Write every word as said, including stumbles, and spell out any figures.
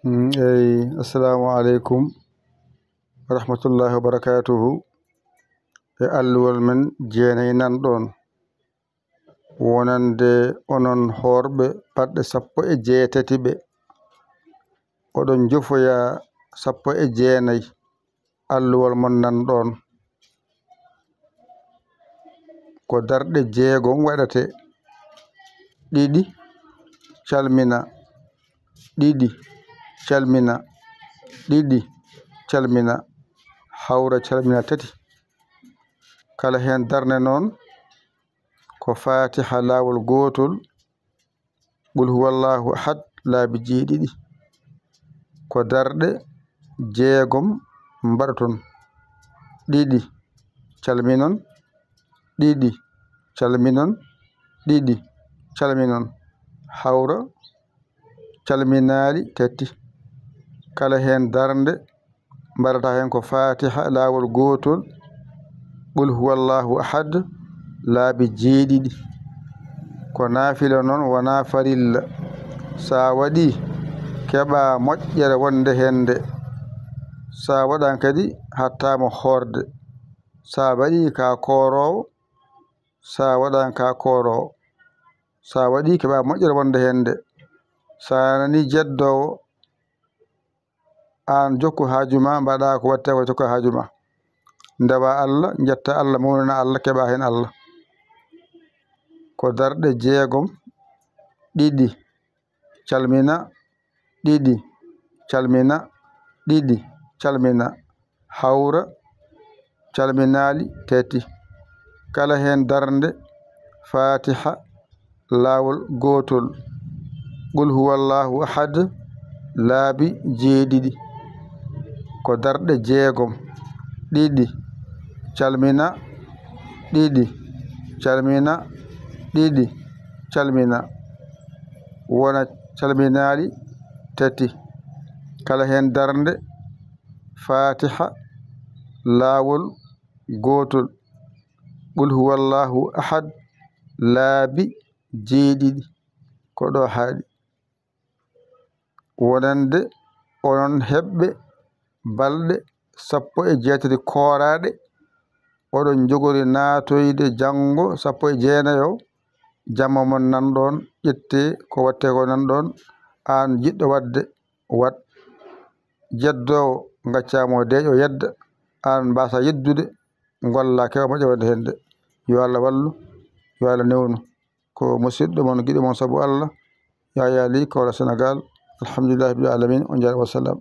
Mm, eyi, assalamu aleykum wa rahmatullahi wa barakatuhu. E alluwal men jeenay nan ɗon, wonande onon hoorɓe balɗe sappo e jeetati ɓe, oɗon njofoya sappo e jeenay, alluwal mon nan ɗon. Ko darɗe jeegom waɗate: ɗiɗi, calmina; ɗiɗi, calmina; ɗiɗi, calmina; hawra calmina tati. Kala heen darnde noon ko Faatiha laawol gootol, Qul huwallahu ahad laabi jeeɗiɗi. Ko darɗe jeegom mbaɗoton: ɗiɗi, calminon; ɗiɗi, calminon; ɗiɗi, calminon; hawra calminaali tati. Kala heen darnde mbaɗata heen ko Faatiha laawol gootol, Qul huwallahu ahad laabi jeeɗiɗi. Ko naafila noon, wonaa farilla. So a waɗii, keɓaa moƴƴere wonde heen nde. So a waɗaani kadi, haɗtaa ma hoorde. So a waɗii, ko a kooroowo. So a waɗaani, ko a kooroowo. So a waɗii, keɓaa moƴƴere wonde heen nde. So a nanii jeddoowo, aan jokku haaju ma, mbaɗaa ko waɗetee ko jokka haaju ma. Ndewaa Allah, njettaa Allah, mawnina Allah, keɓaa heen Allah. Ko darɗe jeegom: ɗiɗi, calmina; ɗiɗi, calmina; ɗiɗi, calmina; hawra calminaali tati. Kala heen darnde, Faatiha laawol gootol, Qul huwallahu ahad laabi jeeɗiɗi. Ko darɗe jeegom: ɗiɗi, calmina; ɗiɗi, calmina; ɗiɗi, calmina, wona calminaali tati. Kala heen darnde, Faatiha laawol gootol, Qul huwallahu ahad laabi jeeɗiɗi. Ko ɗo haaɗi. Wonande onon heɓɓe balɗe sappo e jeetati kooraaɗe, oɗon njogori naatoyde janngo sappo e jeenayo, jamma mon nan ɗon, ƴettee ko waɗetee ko nan ɗon, aan jiɗɗo waɗde, waɗ. Jeddoowo, ngaccaa mo deeƴo yedda, aan mbaasaa yeddude, ngollaa keɓaa moƴƴere wonde heen nde. Yo Allah wallu, yo Allah newnu. Ko musiɗɗo mon, giɗo mon sabu Allah, Yaya Ly, Kaolack, Sénégal. Alhamdulillahi rabbil alamin. On njaaraama, wassalam.